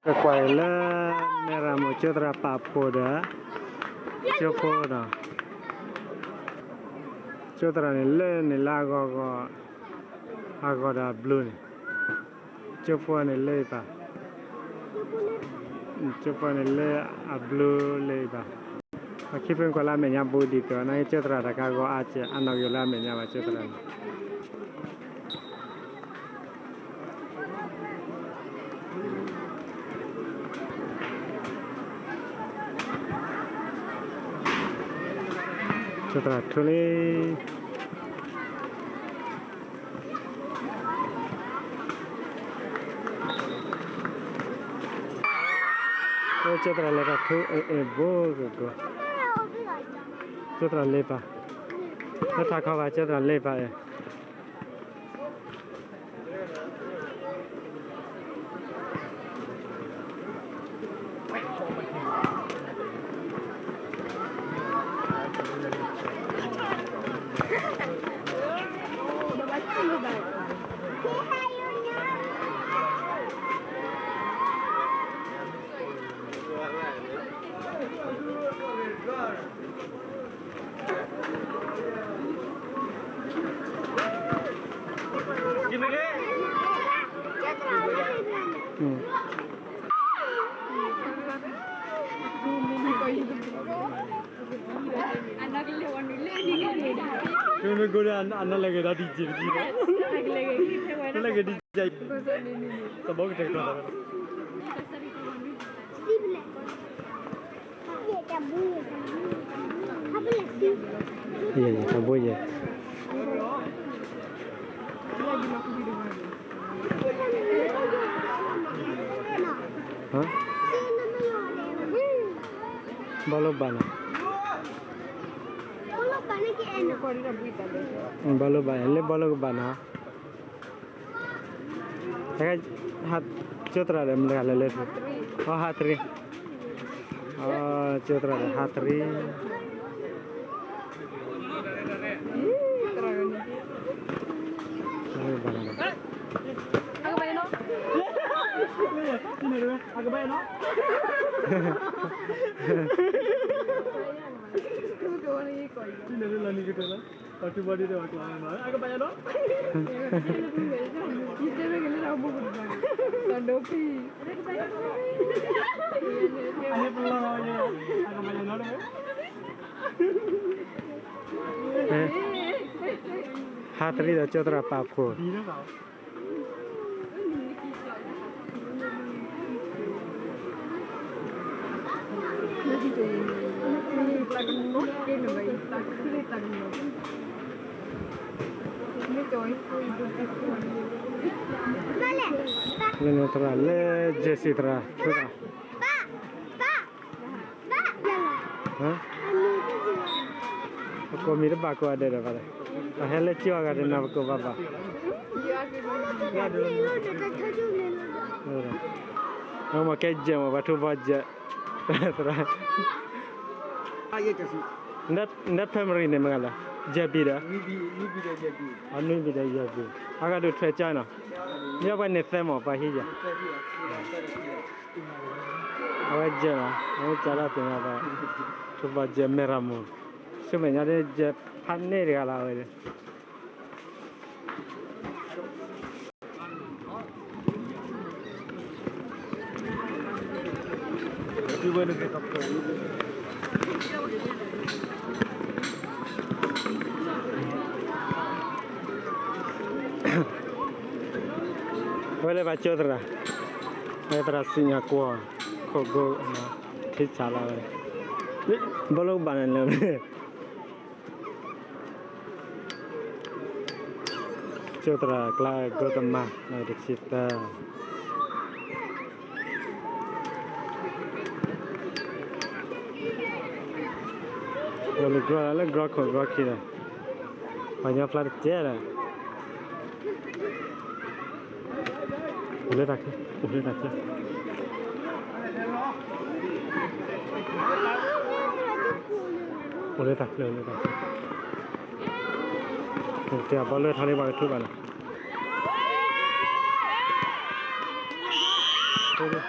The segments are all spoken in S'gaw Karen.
ကကွၢ်အံၤလၢ မဲၢ်ရမိၢ်ကၠိသရၣ်ပာ်ဖှိၣ်ဒီး ကၠိဖိဒီး ကၠိသရၣ်န့ၣ်လၢန့ၣ်လၢအဂီၢ်ဂီၢ် အဂီၢ်ဒီးအဘျုးန့ၣ် ကၠိဖိန့ၣ်လၢအံၤပၢ် ကၠိဖိန့ၣ်လၢအဘျုးလၢအံၤပၢ် ပှၤခံဖုကွၢ်လၢအမဲာ်ညါဘူးဒ်သိး နာ်က့ကၠိသရၣ်တခါဂီၤအါကဲး အနီၣ်ဂံၢ်လၢအမဲာ်ညါဘၣ်ကၠိသရၣ်န့ၣ် ကၠိသရၣ်ထူလံ ကၠိသရၣ်လဲၤတၢ်ထူ အဲၣ်အဲၣ်ဘိကကိး ကၠိသရၣ်လ့ပၢ် လၢထးခီဘၣ်ကၠိသရၣ်လ့ပၢ်အဲၣ် မ့ၢ်ကိးဒီး အနီၢ်လဲၤဂ့ၤဒီး DJ တက့ၢ်လီၤ, တလဲၤဂ့ၤ DJ တဘီကတဲာ်ကတီၤ တဘိယဲၢ် ဘီလိဘၣ်နီၤ, ဘီလိဘၣ် လၢဘီလိကဘၣ်နီၤ, ကၠိသရၣ်ဒီး မတၤတဂၤလဲၣ်လၢ ဟးတရံး, ကၠိသရၣ်ဒီး ဟးတရံး, ဘီလိဘၣ်နီၤ ဟးတရံးဒီးကၠိသရၣ်ပာ်ဖှိၣ် လၢန့ၣ်သရၣ်လၢ Jesse သရၣ် ပကိးမံၤတဘၣ်ကိးဂၤဒဲးဒီးဘၣ်လဲၣ်, ပဟဲလၢကၠိအဂၤတနီၤပကိးဘၣ်ဘၣ်, မ့ၢ်ကဲယဲၢ်မး ပှၤထူဘီယဲၢ်, သရၣ်, နဖဲမရံန့ၣ်မ့ၢ်ဂၤလဲၣ်, ယဲၢ်ဘံၣ်ဒီး, နွံဘံၣ်ဒီးယဲၢ်ဘံၣ်, အဂၤဒုးထွဲကၠီနီၤ, မ့ၢ်ပှၤန့ၣ်သဲမး ပှၤဟံးယဲၢ် အဝဲယဲၢ်နီၤ, အဝဲကၠီဒၣ်သ့ၣ်ညါဘၣ်, ထူဘီယဲၢ်မဲၢ်ရမိၢ်, ဆူမဲာ်ညါဒ်ယဲၢ်ဖးန့ၢ်တဂၤလီၤဝဲဒၣ် ဝဲလၢဘၣ်ကၠိသရၣ်, ဝဲသရၣ်စံၣ်ညီၣ်ကွီၢ်, ခိၣ်ကိ, ထံဆးလီၤဝဲ, ဘီလိဘၣ်န့ၣ်လၢ ကၠိသရၣ်ကျါ ကိတမၤ နတဆံသၢ လၢကြီလၢကြီခိၣ်ကြီခံဒီး ပှၤညီဖျါတကဲလၢ အိၣ်လၢတၢ်ချၢ, အိၣ်လၢတၢ်ချၢ, အိၣ်လၢတၢ်ချၢ, အိၣ်လၢတၢ်ချၢ, တဲဘီလၢထီၣ်လၢပှၤကထူဘၣ်နီၤ, အိၣ်လၢ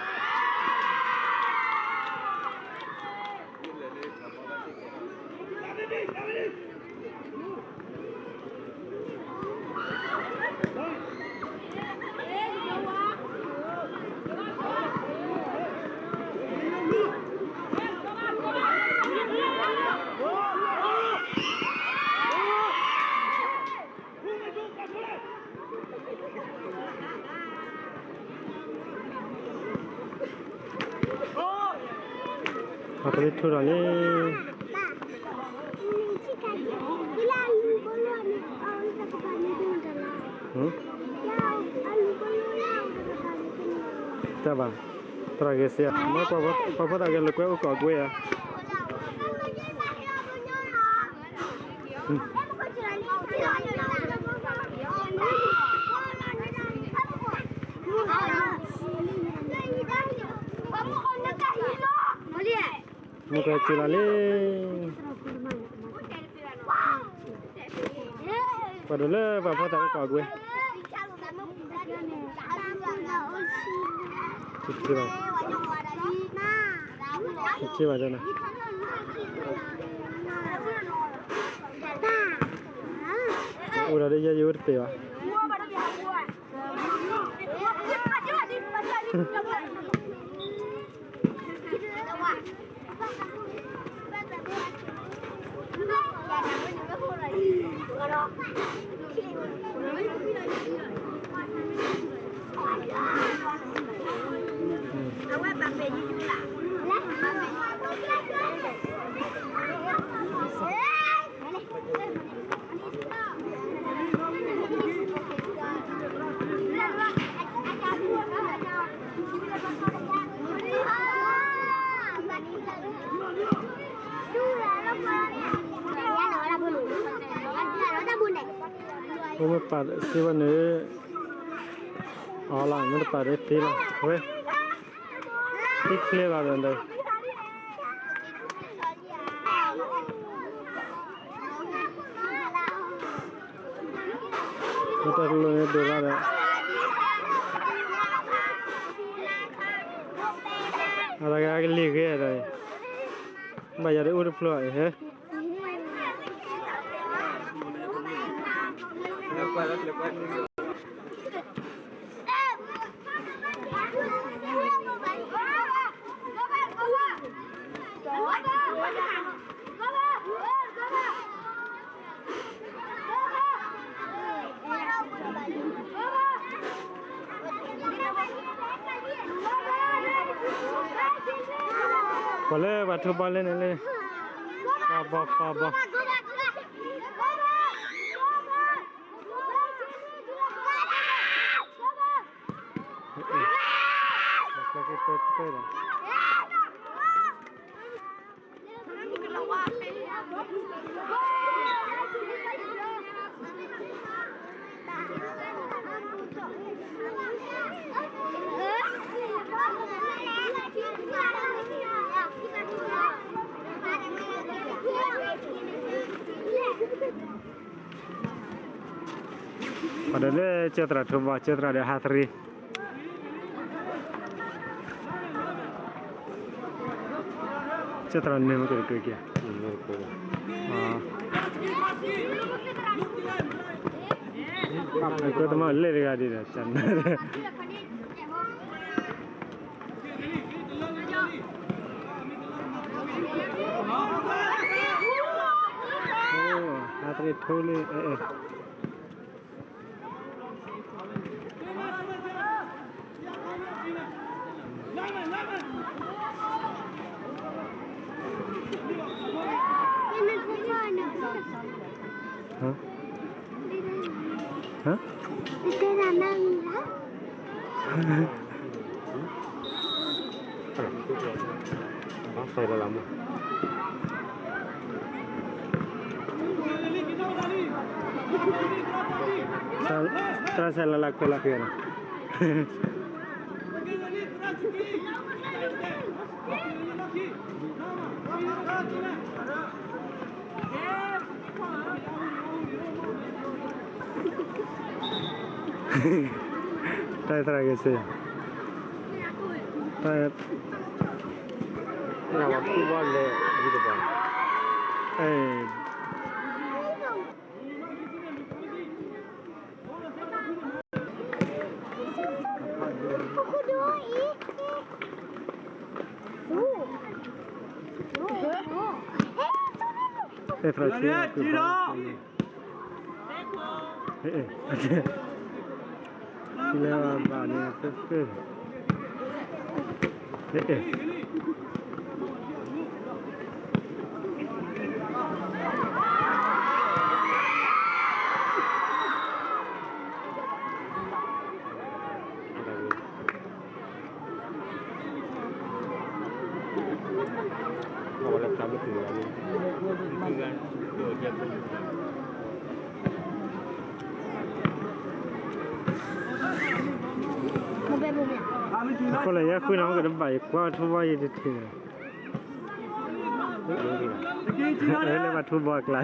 အကလံၤထူဒီးလံ. တၢ်ဘၣ်, သရၣ်ဂ့ၤစ့, ပှၤဖိသၣ်ဂ့ၤလိာ်ကွဲအိၣ်ကိးကွဲဧါ. မ့ၢ်ကစံးလီၤလံ, ပှၤဒိးလၢပှၤဖိသၣ်အိၣ်ကိးကွဲ. ဘၣ်, ဘၣ်, အိၣ်ဒီးယဲယအိၣ်တပ့ၤဘၣ်. အိၣ်မ့ၢ်ပာ်စ့ဘၣ်န့ၣ်, အီလီၤ မ့ၢ်တပာ်ဒီးသ့လီၤ, ဝဲ, သ့ချ့လီၤဒီး မ့ၢ်တၢ်တလိၣ်န့ၣ်ဒိးလီၤဒီး, အတဂၤကလံၤဂ့ၤဒီး, ဘၣ်ယၤဒ်အိၣ်တဖျၢၣ်အံၤဟဲ. ပှၤလၢပှၤထိဘီလဲၣ်န့ၣ်လၢ, ဘီဘီဘီ. ပှၤဒီးလၢကၠီသရၣ်ထိဘီ ကၠီသရၣ်ဒီးဟးသရံ, ကၠီသရၣ်န့ၣ်မ့ၢ်ကတကွဲက့ၤ, ကၠီသမါလဲၣ်တဂၤဒ်ဒီး ဟးသရံထိလံ, အဲ, အဲ, ဟါ, ဟါ, သရၣ်ဆဲးလၢလၢခွဲးလၢခွဲးနီၤ. တၢ်သရၣ်ဂ့ၤစ့, တၢ်, လၢပှၤဖုဘီလဲၤဝံၤတပၤ, အဲ သရၣ်ဆံး, လၢဘၣ်န့ၣ် သ့သ့, အဲ, အဲ, အဃိလၢယဃုနၤမ့ၢ်ကတဘၣ်ယကွၢ်ထူဘီယတထံၣ်လၢ လၢဘၣ်ထူဘီအကျါ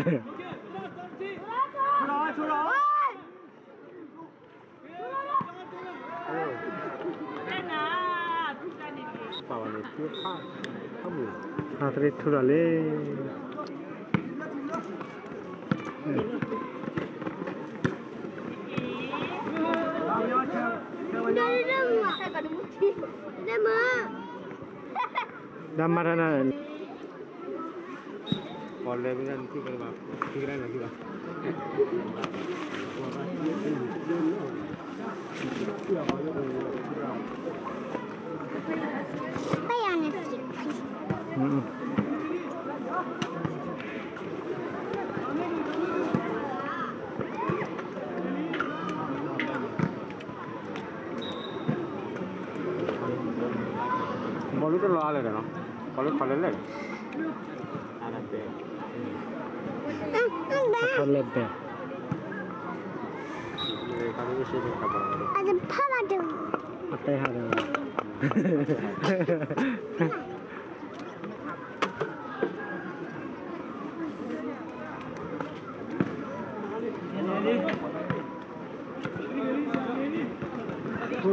အသရ့ထူဒီးလံ ဒၣ်မၤတၢ်နၤ ဘီလူတလီၤအါလဲၣ်ဒီးနီၤ, ဘီလူထီၣ်လဲၣ်လဲၣ်, ထီၣ်လဲၣ်ဘဲ, အတဲဟး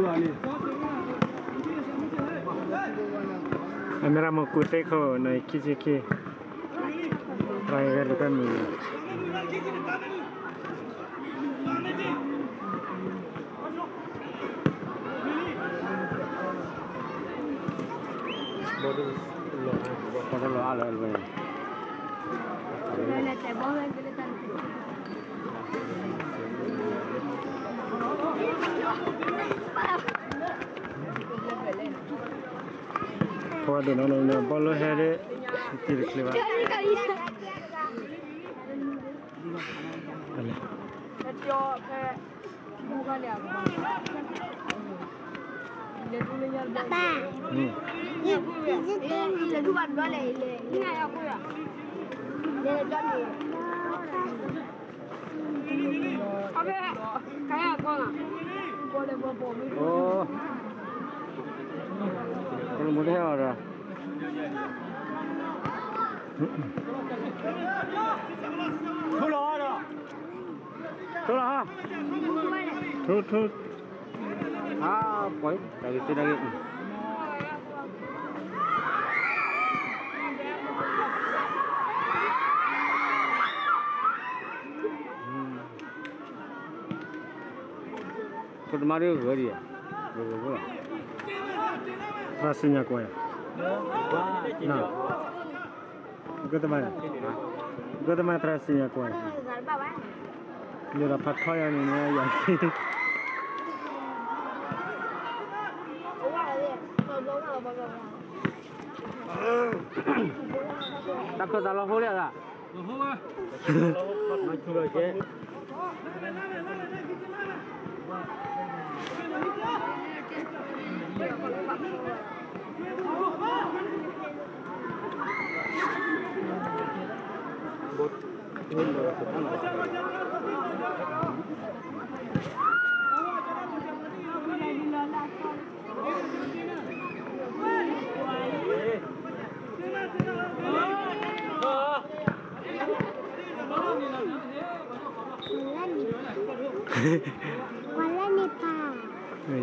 ဒီး အမ့ၢ်ရမိၢ်ကူၣ်သ့ခိၣ် နခံဆံခံ, ပှၤဂဲၤလိာ်ကွဲမုာ် ဘီတလီၤအါလၢၤဝဲ, ပှၤဒိၣ်နီၤနီၤ ဘီလၢဟဲဒၣ် တံၤတချ့ဘၣ်. ထိလီၤ, ထိ, ထိ, အါ, ပှၤ, တၢ်ဂ့ၢ်သ့ၣ်တၢ်ဂ့ၢ်, ဖိတမါဒ်ဂၢၢ်ဒံးဧါ, ဂၢၢ်ဂၢၢ်ဖိလီၤ, သရၣ်စံၣ်ညီၣ်ကွီၢ်ဧါ, ဂၢၢ်တမါ, ဂၢၢ်တမါသရၣ်စံၣ်ညီၣ်ကွီၢ်ဧါ, ယဒီးဖးထီယၤန့ၣ်န့ၣ်ယၤ, တၢ်ခၢၣ်သးလီၤဟိလၢအဂၤ ပှၤလၢန့ၣ်ပၢ်,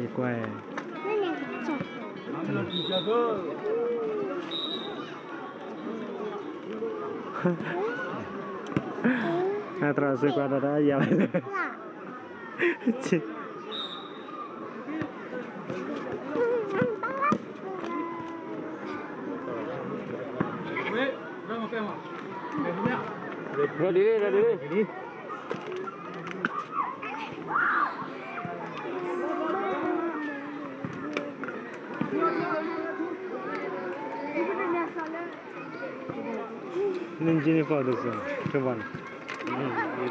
ယကွၢ်, အသရၣ်စ့ၢ်ကွၢ်ဒီးတၢ်ယၤ, ရၤဒ်လံ ရၤဒ်လံ. နင်္ကျီၤန့ၣ် ပှၤဒိၣ်စိ ကဘၣ်န့ၣ် ဟ့ၣ်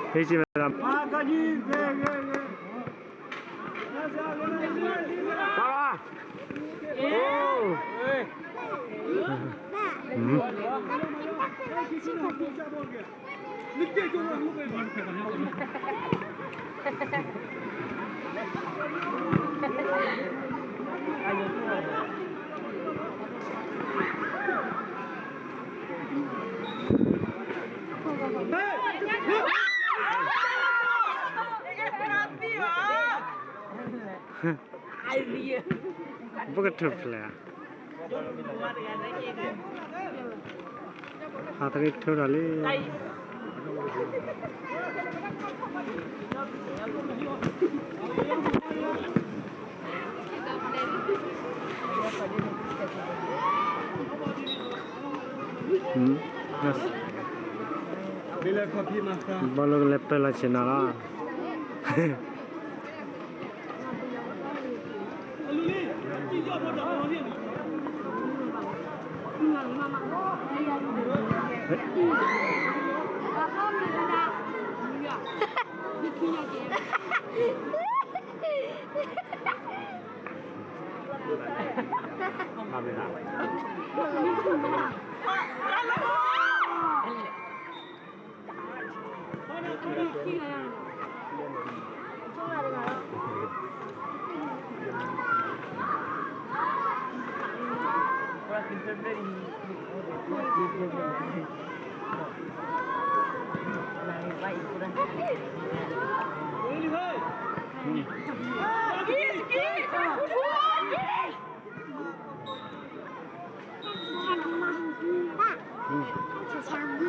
စံးဝဲဒၣ် ပှၤ, အိ, อืม ဘၣ်ကထၢၣ်ဖျဲးဧါ, ဟးသရ့ထၢဒီးလံ. ဘီလၢကလဲၤပၢၢ်လီၤဆ့ၣ်နီၤလီၤ.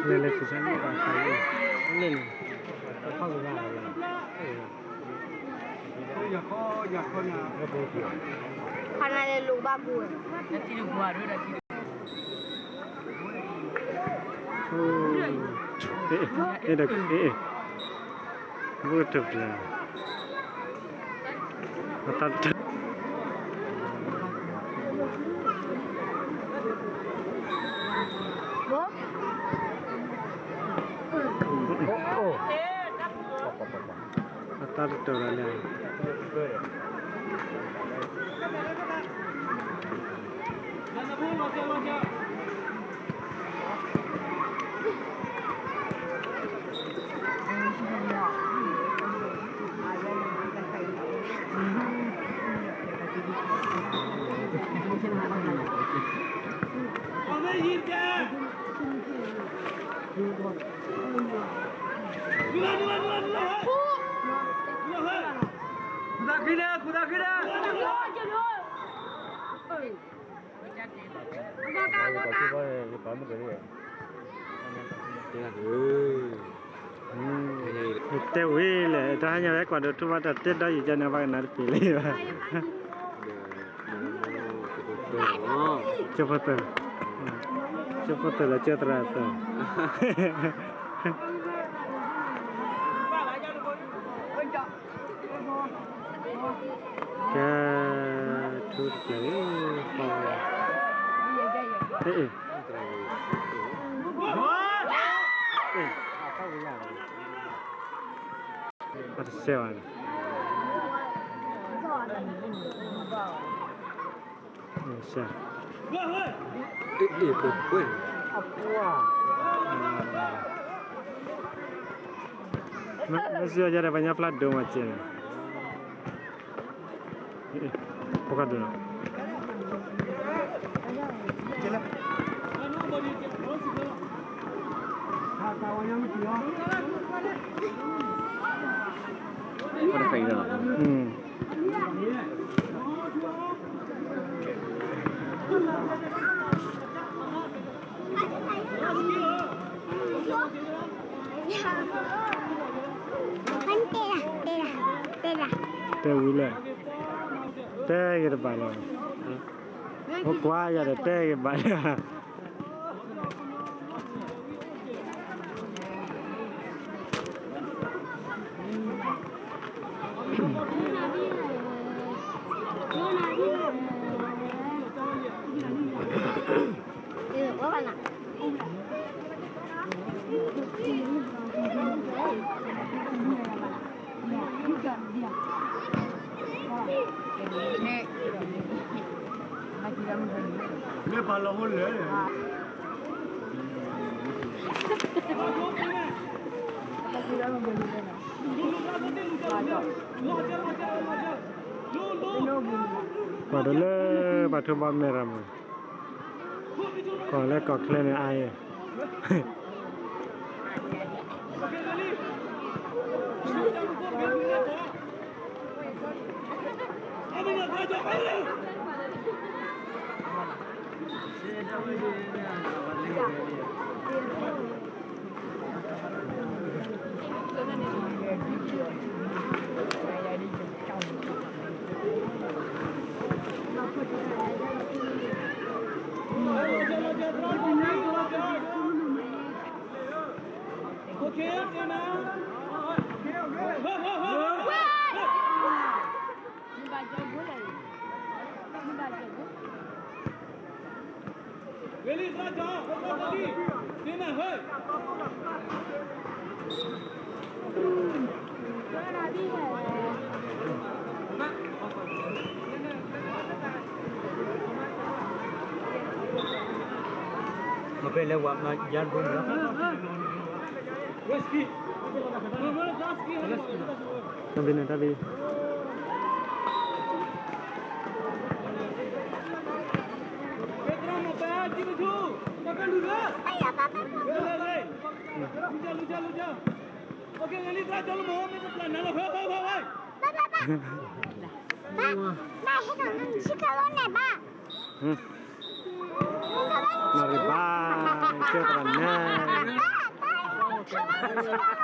လဲၤလဲၤဆူၣ်ဆါန့ၣ် ပှၤခးလံ, လဲၤန့ၣ် ပဖီၣ်ကဒါလီၤ, ခီနၤလဲၤလိာ်ဘၣ်ပူၤဝဲ, အဲ အဲ ဘၣ်ကထၢၣ်ဖျဲး အတၢ်တတီၤလီၤန့ၣ် တဲဝံၤလဲၣ် တဟါညါဝဲကွၢ်ဒီးထူၣ်ဘၣ်တၢ်တဲဒီးယံာ်ကန့ၣ် ဘၣ်ကနၣ်တပ့ၤလၢၤဘၣ်, ကၠိဖိသၢ, ကၠိဖိသၢလၢကၠိသရၣ်သၢ ကဲ ထူတကျဲၤလံ, အ့ၣ်, အ့ၣ်, အတစဲးဘၣ်န့ၣ်, စဲး, အ့ၣ်, အ့ၣ်, မ့ၢ်စံၣ်အီၤယၤဒီး ပှၤညါဖျါဒိၣ်မးစဲးန့ၣ် ဖိကဒိၣ်လီၤ, တဲဝံၤလဲၣ်, တဲဂ့ၤတဘၣ်လီၤ, အိၣ်ကွၢ်ယၤဒီး တဲဂ့ၤဘၣ်လီၤ. မ့ၢ်ပာ်လီၤဟိလဲၣ်. ကွၢ်ဒီးလၢ ပှၤထိၣ်ဘီမဲာ်ရၤမး, ကွၢ်လၢကီၢ်ချၢန့ၣ်အါအံၤ မ့ၢ်လၢဝဲမၤယါဒိၣ်မးလီၤ. တၢ်ဘျုးန့ၣ် တၢ်ဘျုး နၣ်ရံၣ်ဘၣ် ကဲသရၣ်နဲ